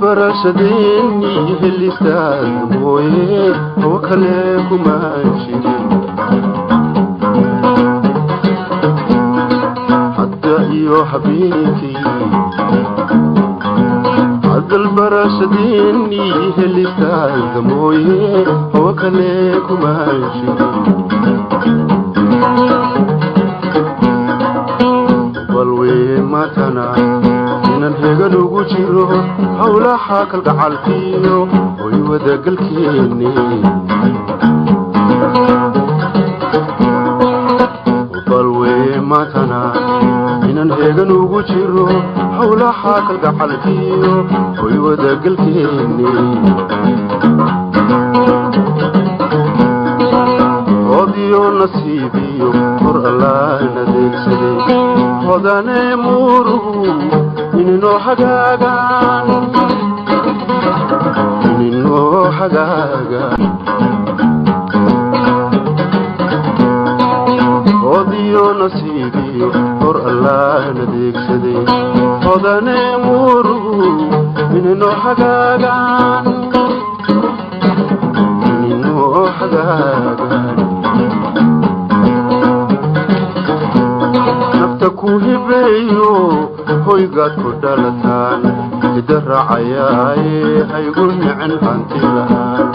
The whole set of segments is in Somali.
Barashadeenni helistaad mooye oo kale kuma jirin. Hadda iyo habeenkii hadal barashadeenni helistaad mooye oo kale kuma jirin. Balwey matana inan hegan ugu jiro howlaha kalgacalkiyo hoy wadagalkeeni. Balwey matana inan hegan ugu jiro howlaha kalgacalkiyo hoy wadagalkeeni. Hodiyo nasiibiyo hor allaan adeegsaday, hodane muuruhu ininoo hagaagaan, ininoo hagaagaan. Hodiyo nasiibiyo hor allaan adeegsaday, hodane muuruhu ininoo hagaagaan, ininoo hagaagaan. Nafta ku hibeeyo hoygaad ku dhalataan hidda raacayaaye, haygu nicin hanti la'aan,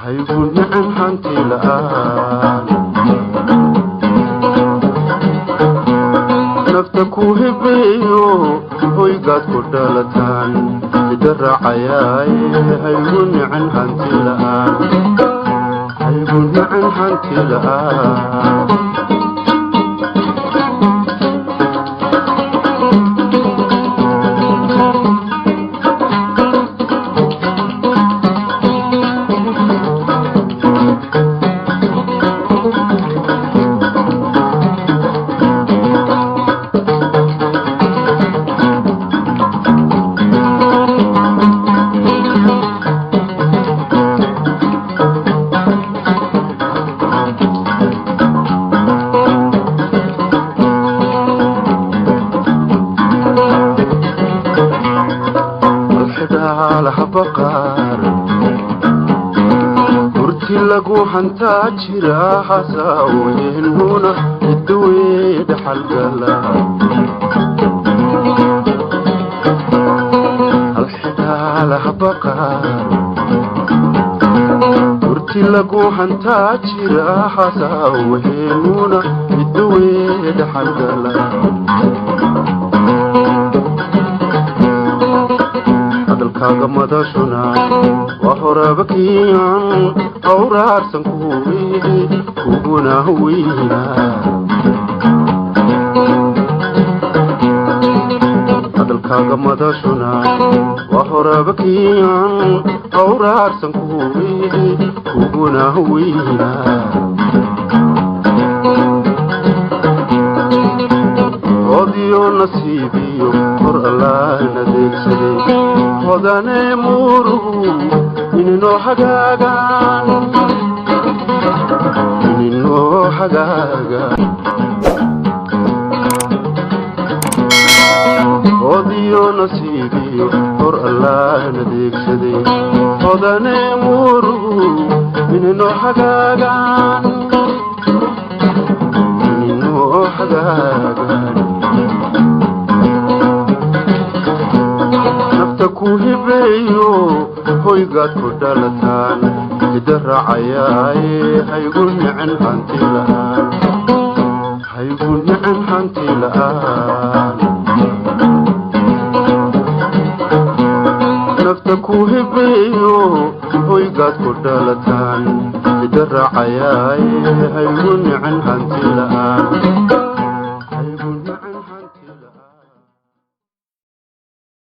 haygu nicin hanti la'aan. Nafta ku hibeeyo hoygaad ku dhalataan hidda raacayaaye, haygu nicin hanti la'aan, haygu nicin hanti la'aan. Alxidhaalahabaqaar hurti lagu hantaa jira, hasaaweennuna hidduwee dhaxalgala. Alxidhaalahabaqaar hurti lagu hantaa jira, hasaaweennuna hidduwee dhaxalgala. Hadalkaaga madashuna waa horabakiyan awraarsan kuwii kuguna weyna. Hadalkaaga madashuna waa horabakiyan awraarsan kuwii kuguna weyna. Hodiyo nasiibiyo hor allaan adeegsaday, hodane muuruhu ininoo hagaagaan, ininoo hagaagaan. Hodiyo nasiibiyo hor allaan adeegsaday, hodane muuruhu ininoo hagaagaan, ininoo hagaagaan. Nafta ku hibeeyo hoygaad ku dhalataan hidda raacayaaye, haygu nicin hanti la'aan, haygu nicin hanti la'aan. Nafta ku hibeeyo hoygaad ku